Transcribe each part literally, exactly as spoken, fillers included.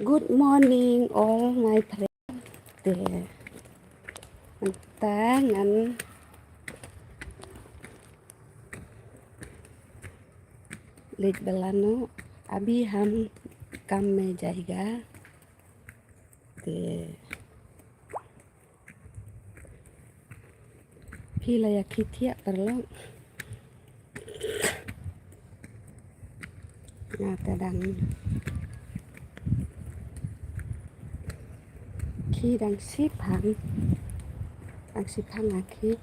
Good morning, all my friends. Te, mynta ngan leit ba lano, अभी हम काम में जाएगा. Te, phi la ïa khie thiah paralok. Nga te dang khie, dang shiphang. Dang shiphang nga khie.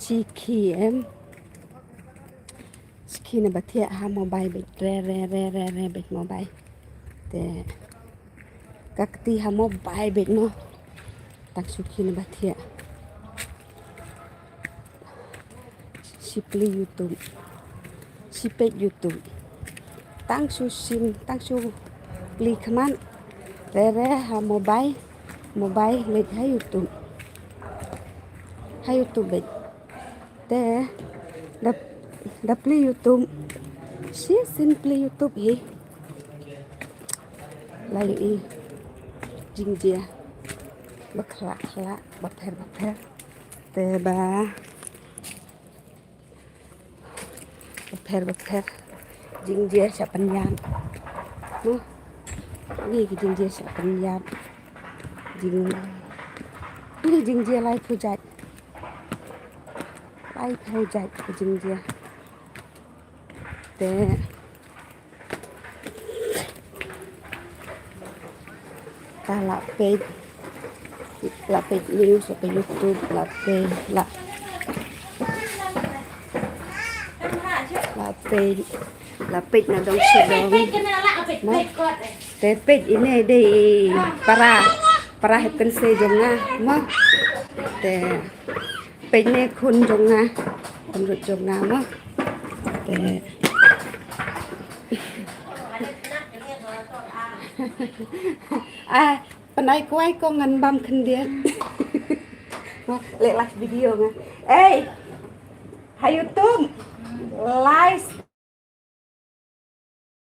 Shi khie em. Shi khie na ba thiah ha mobile beit, re re re re re beit mobile. Te ka kti ha mobile beit mo. Tang shu khie na ba thiah. Shi plie YouTube. Shi peit YouTube. Tang shu shim, tang shu plie khmat. Re re ha mobile, mobile leit ha YouTube. Ha YouTube beit. Te da, da plie YouTube. Shisien plie YouTube hi. La ïohi jingjia ba khlak khlak, ba pher ba pher. Te ba Bapher bapher. Jingjia shah pynïap. Mo. Ngi ki jingjia shah pynïap. Jing. Ngi jingjia laiphew jait. Laiphew jait ki jingjia. Te ka la peit, la peit news, la peit YouTube, la peit, la, la peit, la peit na dong sha dong. Mo. Te peit ine dei para, para hep kynse jong nga. Mo. Te peit ne khun jong nga, khun ruh jong nga mo. Te. Ah, pynai kwai ko ngan bam khyndiat. Mo, leh live video nga. Ei, ha YouTube, live.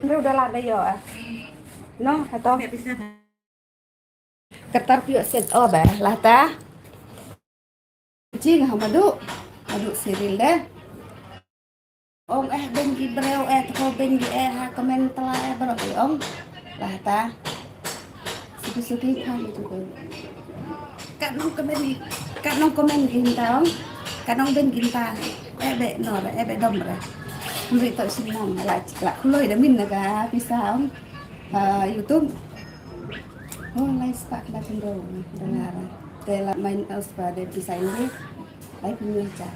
Ruh da lad da ïoh, eh. No, hato. Katar phi ïoh set o ba, lah ta. Jing ha madu. Madu serial de. Ong eh beiñ ki briew eh, tko beiñ ki eh, ha comment tla eh, baroh ki ong. Lah ta. Suki suki khan itu ko. Kat nong comment ni, kat nong comment ki ta ong. Kat nong beiñ ki ta. Eh beh nor, eh beh dom re. Hynrei to sim nong, la, la khuloi da min na ka pisa ong. Ah, YouTube. Oh, lai spah khyndai phew dollar. Te la main aus pa de pisa inde. Lai pynmih cha.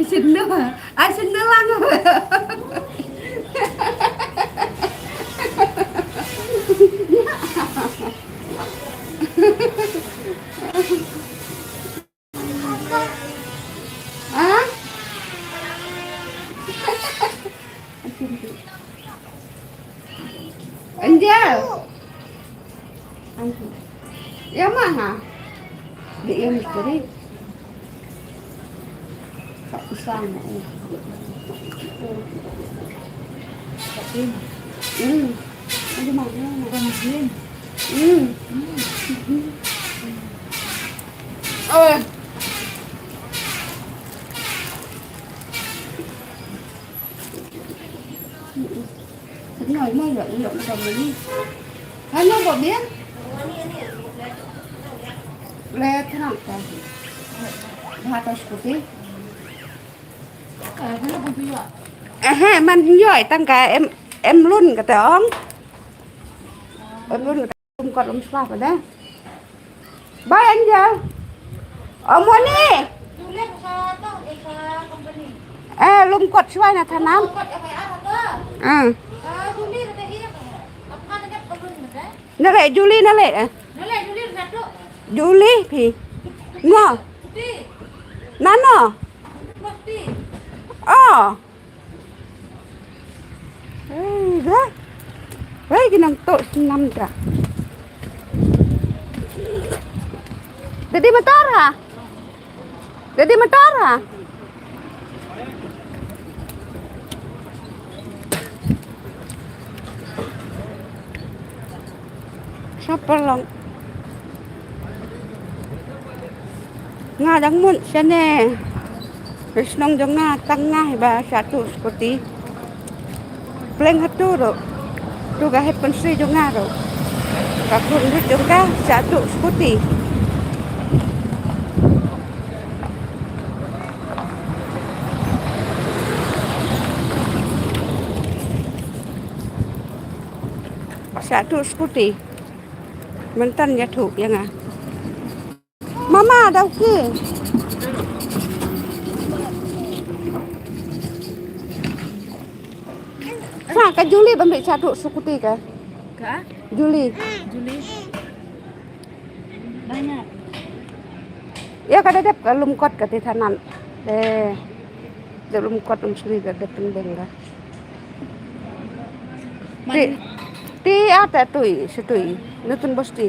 Shin no. Ai shin no lang. Ah? Angel. Ïa ma ha. Di ïa misteri. Ka pisang. Hmm. Aduh, mana? Hmm. Oh. Noi mo ïoh ïoh ka mani. Hano bo bien? Le thnam ta. Bha ta skuti. Eh, man ïoh tang ka em, em lun kata ong. Em lun kata ong kot lum sla pada. Bye, Angel. Oh, Moni. Eh, lum kot shuwa na thanam. Ah. Na le, Julie na le, eh. Julie phi. No. Nano. Oh. Hei, da. Hei, ki nang to sinam da. Dei motor ha? Dei motor ha? Sha paralok. Nga dang mut shane. Ka shnong jong nga tang nga hi ba shah tuh scooty. Pleng hato ruh. Tu ka hep pynsri jong nga ruh. Ka khun rit jong ka shah tuh scooty. Shah tuh scooty. Mynta ïathuh ïa nga. Mama, dau ki. Sa ka Julie bam ri shah tuh scooty ka. Ka? Julie. Julie. Banyak. Ïa ka da dep ka lum kot ka te thanan. Te dep lum kot lum sli ka dep pyndeng ka. Ti, ti ata tui, sha tui. Nutun bosti.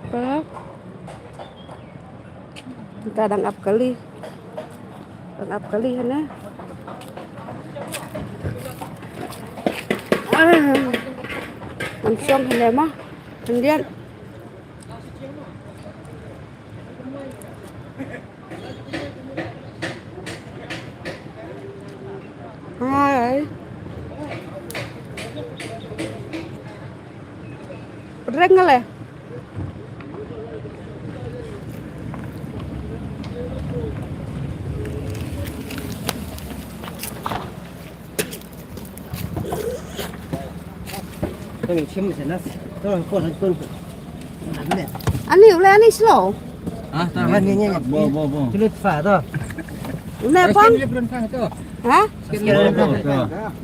Paralok. Mynta dang ap kali. Dang ap kali hane. Ah. Ngan shong hane ma. Khyndiat. Hai. Reng le. Ani, u le ani slow. Ah, ta ni ni ni. Bo, bo, bo. Une pang. Ha? Bo, bo, bo.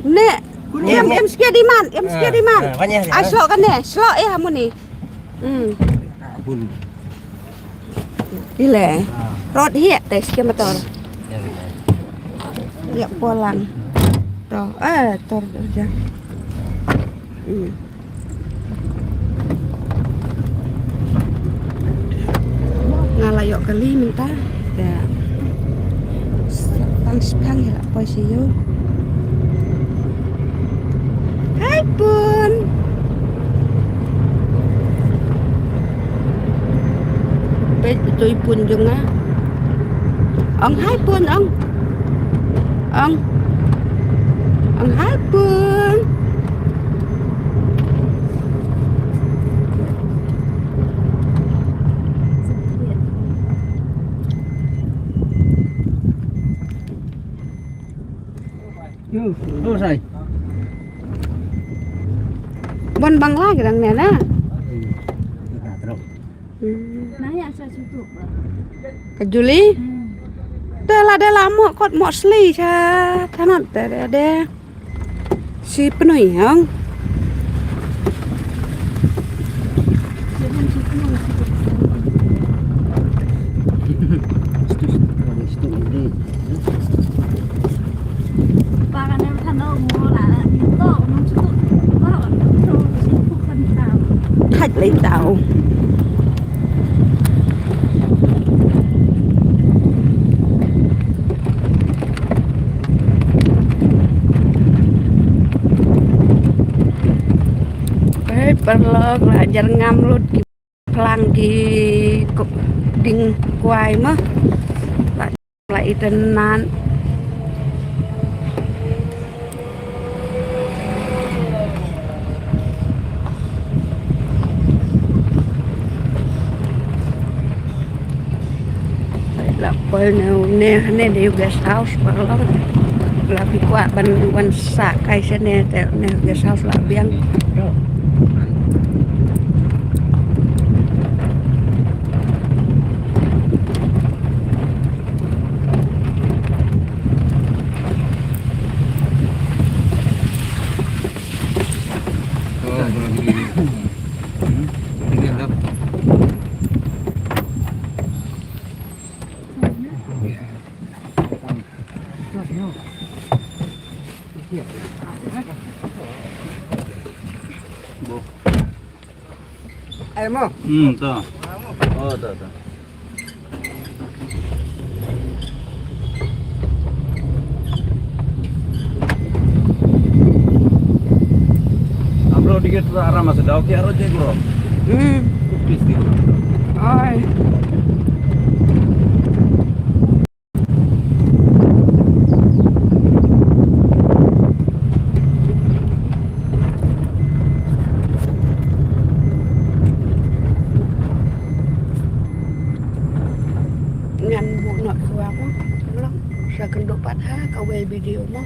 Ne. Em, em, skia di man, em, skia di man. Ah, slow kane, slow eh, hamuni. Hmm. Ile. Rot hiak te skia motor. Ïa polang. To, eh, tor ja. Hmm. Nga la ïoh kali mynta. Te. Pang spang ïa la poi sha ïew. Hai pun. Peit, betul pun jong nga. Ong hai pun, ong. Ong. Ong hai pun. Yo, terus ai. Bon bang lagi dang ne na. Hmm. Ka Julie. Hmm. Te la de la mo kot mo sli cha tanat de de. Si pnoi hang. Thait lei tau. Peit paralok, la jar ngam lut ki phlang ki ding kwai ma. La, la itynnad. La poi ne, ne, ne, ne guest house paralok. La phi kwah ban, ban sah kai shane te ne guest house la biang. Ai mo. Hmm, to. Oh, to, to. Abro dikit tu aram masa dah okey aro je gro. Hmm. Kupis di gro. Ai. Ngan buh noh shuwa mo. Long sa kynduh pat ha kawei video mo.